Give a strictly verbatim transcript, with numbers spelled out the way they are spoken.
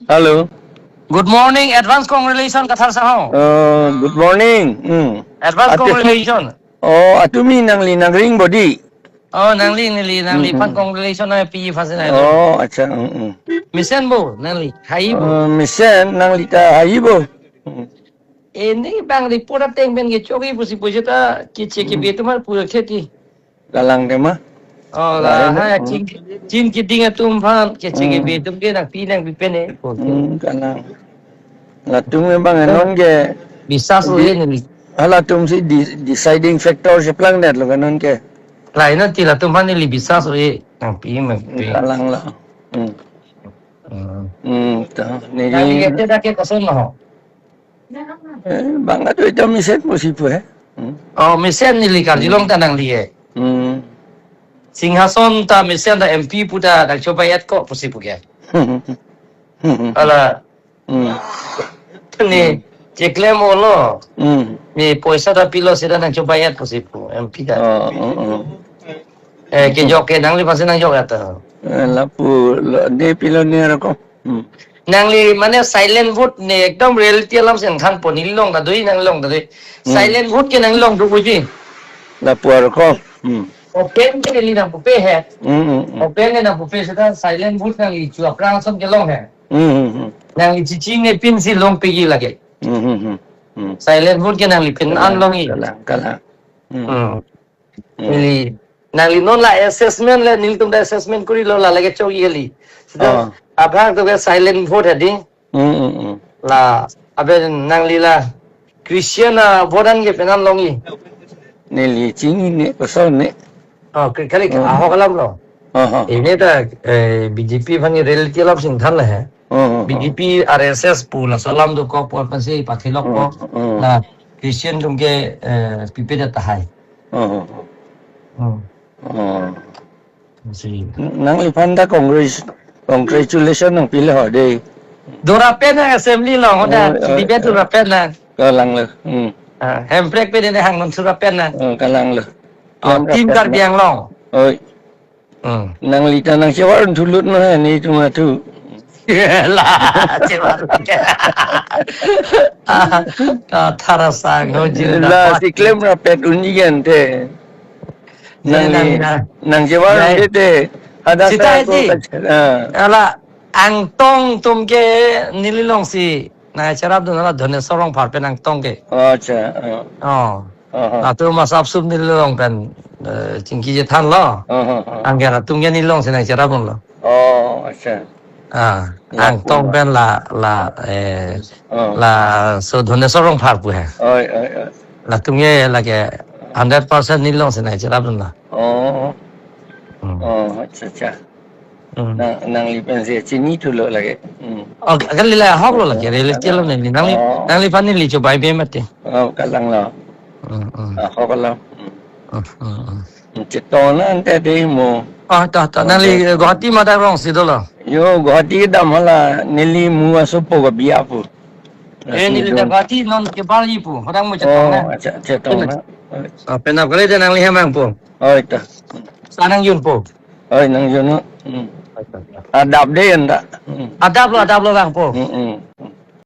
Hello. Good morning, advance congratulations, Kathar Sangho. Uh, good morning. Hmm. Advance Ate- congratulations. Oh, atumi nangli nangring bodi. Oh, nangli, nangli, nangli, Hmm, phan hmm. congratulations, happy first night. Oh, acha. Hmm, hmm. Mesen bo, nangli, hai bo. Uh, mesen, nangli ta hai bo. Hmm. Ini bang report ateng pen kechokji pusi pusi ta keche kebe Hmm. atum aphan pura kheti. Kalang tema. Oh, Lain, la, ha, hmm. chin, chin keding atum aphan, keche Hmm. kebe atum ke nangpi nangpi pen e. Hmm, kalang. Latum memang enon ke Bisas di-, uli neli. Halatum si di-, deciding factor si plangdet lo ke non ke. Lain non ti latum aphan neli bisas uli nangpi nangpi. Kalang la. Hmm. Hmm. Hmm, ta. Neli Nangli ete dak ke koson lo ho? Eh, bang atu ita mesen pusi pu, eh. Hmm. Oh, mesen neli karjulong Hmm. ta nangli, eh. Hmm. Singhason ta mesen ta M P pu ta nangchobai-et ko pusi pu ke. Hala. Hmm. Ni Hmm. cheklem olo. Hmm. Ni poisa ta pilo seta nangchobai-et pusi pu M P ta. Oh, oh, oh. Eh, kejok ke nangliphan si nangjok ata. Eh, lapu, lo, ne pilo ne roko. Hmm. Nangli mane silent vote ne ekdom reality alam si nangthanpo, neli along ta doi, nangli along ta doi. Hmm. Silent vote ke nangli along do puji. Lapu arko. Hmm. Open ke neli nangpupe he. Hmm, hmm, hmm. Open ke nangpupe seta silent vote nangli chu aphrang ason kelong he. Hmm, hmm, hmm. Nangli chichi ne pin si longpikji lake. Hmm, hmm, hmm. Hmm. Silent vote ke nangliphan Kalang, an longji. kalang, kalang. Hmm. Hmm. Hmm. Neli, nangli non la assessment le, nelitum ta assessment korilo la lake chokji kali. Seta Ah. abang to ke silent vote hedi. Hmm, hmm, hmm. La, abe nangli la Christian avote an ke pen an longji. Neli chinine, koson ne. Oh, ke-, kali Hmm. ahok alam lo. Ah, ah. Ini ta, eh, B J P aphan ke reality alam si nangthan la he. Hmm, hmm, hmm. B J P, R S S pu laso alam dokok apot pensi pathilok Hmm, po. hmm. La Christian atum ke, eh, pipedet tahai. Hmm, hmm, hmm. Hmm. Hmm. Si. N-, nangliphan ta congrats, congratulation nangpilo ho dei. Dora pen nang assembly along, hoda Oh, oh, debate oh. dora pen nang. Kalang lo. Hmm. Ah, Hemprek pen ne hang non sura pen nang. Oh, kalang lo. Ah, Hemprek team pen Karbi na. Anglong. Oi. Hmm. Nangli ta nangchevar thulut no he netum atu. La, chevar. Ah, Kathar Sangho jil La dapat. si klem rapet unji ante. Ne Nangli nang, nang. nangchevar Nai. ante te. Hadak Sita sa ako iti. kac-, ah. Ala Angtong atum ke neli along si nangcherapdun, ala Dhoneswar Rongphar pen Angtong ke. Oh, acha. Oh. Oh. Oh, oh. Latum asap sup neli along pen, eh, chingki chethan lo. Oh, oh, oh. Anke latum ke neli along si nangcherapdun lo. Oh, acha. Ah, Lapu Angtong lo. pen la, la, eh, Oh. laso Dhoneswar Rongphar pu he. Oi, oi, oi. Latum ke lake hundred percent neli along si nangcherapdun lo. Oh. Hmm. Oh, acha, acha. Hmm. Nang, nangli pensi chinithulo lake. Hmm. Oh, kali la ahok lo lake, reality lo neli. Nangli, Oh. nangliphan neli chobai be mati. Oh, kalang lo. Hmm, hmm. Ahok lo. Hmm. Hmm, hmm, hmm. Chetong na ante dei mo. Oh, ta, ta, Oh, nangli dei. Guwahati madak rong si dolo. Yo, Guwahati kedam hala, neli mu asopo ke biya pu. Eh, neli Asli ta dum. Guwahati non kebarji pu, hodang mo chetong Oh, na. acha, chetong na. Oh, penap kali ta nangli hem vangpo. Oh, ita. Sa nangjunpo. Oi, nangjun. Hmm. Adap dei anta. Hmm. Adap lo, adap lo vangpo. Hmm, hmm.